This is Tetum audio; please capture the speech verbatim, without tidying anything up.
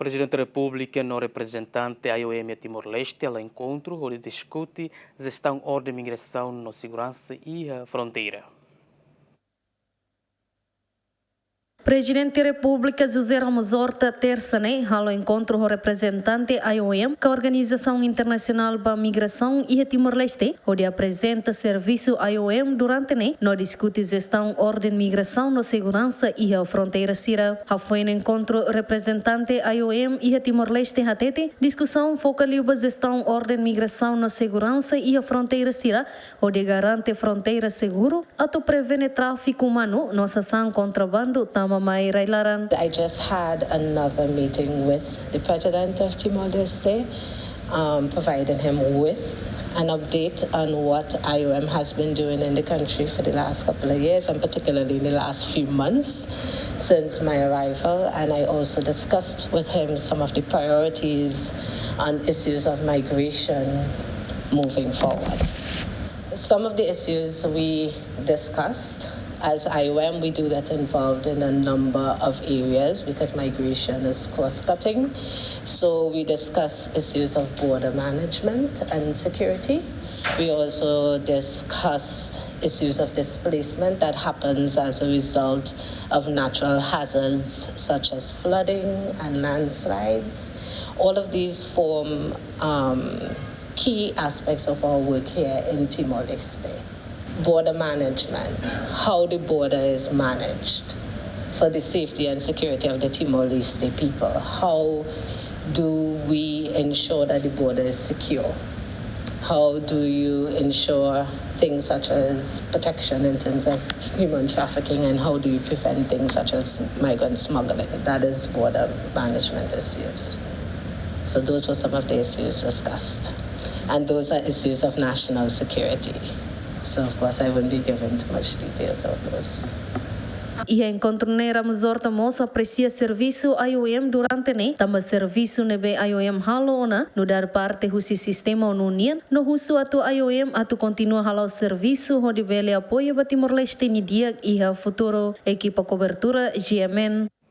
Prezidente Repúblika no reprezentante I O M iha Timor-Leste hala'o enkontru hodi diskute jestaun orden migrasaun no seguransa iha fronteira. Prezidente Repúblika José Ramos Horta, tersa ne'e, halo enkontru ho reprezentante I O M, ka Organizasaun Internasionál ba Migrasaun iha Timor-Leste, hodi aprezenta servisu I O M durante ne'e, no diskute jestaun orden migrasaun no seguransa iha fronteira sira. Hafoin enkontru reprezentante I O M iha Timor-Leste hatete, diskusaun foka liu ba jestaun orden migrasaun no seguransa iha fronteira sira, hodi garante fronteira seguru, atu prevene tráfiku umanu no sasán kontrabandu tama mai rai-laran. I just had another meeting with the president of Timor-Leste, um, providing him with an update on what I O M has been doing in the country for the last couple of years, and particularly in the last few months since my arrival. And I also discussed with him some of the priorities on issues of migration moving forward. Some of the issues we discussed, as I O M, we do get involved in a number of areas because migration is cross-cutting. So we discuss issues of border management and security. We also discuss issues of displacement that happens as a result of natural hazards such as flooding and landslides. All of these form, um, key aspects of our work here in Timor-Leste. Border management, how the border is managed for the safety and security of the Timor-Leste people. How do we ensure that the border is secure? How do you ensure things such as protection in terms of human trafficking, and how do you prevent things such as migrant smuggling? That is border management issues. So those were some of the issues discussed. And those are issues of national security. So of course I wouldn't be giving too much details of those. Iha enkontru ne'e Ramos Horta mós apresia servisu I O M durante ne'e, tanba servisu ne'ebé I O M halo ona nu'udar parte husi sistema ONU nian, no husu atu I O M atu kontinua hala'o servisu hodi bele apoiu ba Timor-Leste nia di'ak iha futuru. Ekipa kobertura G M N.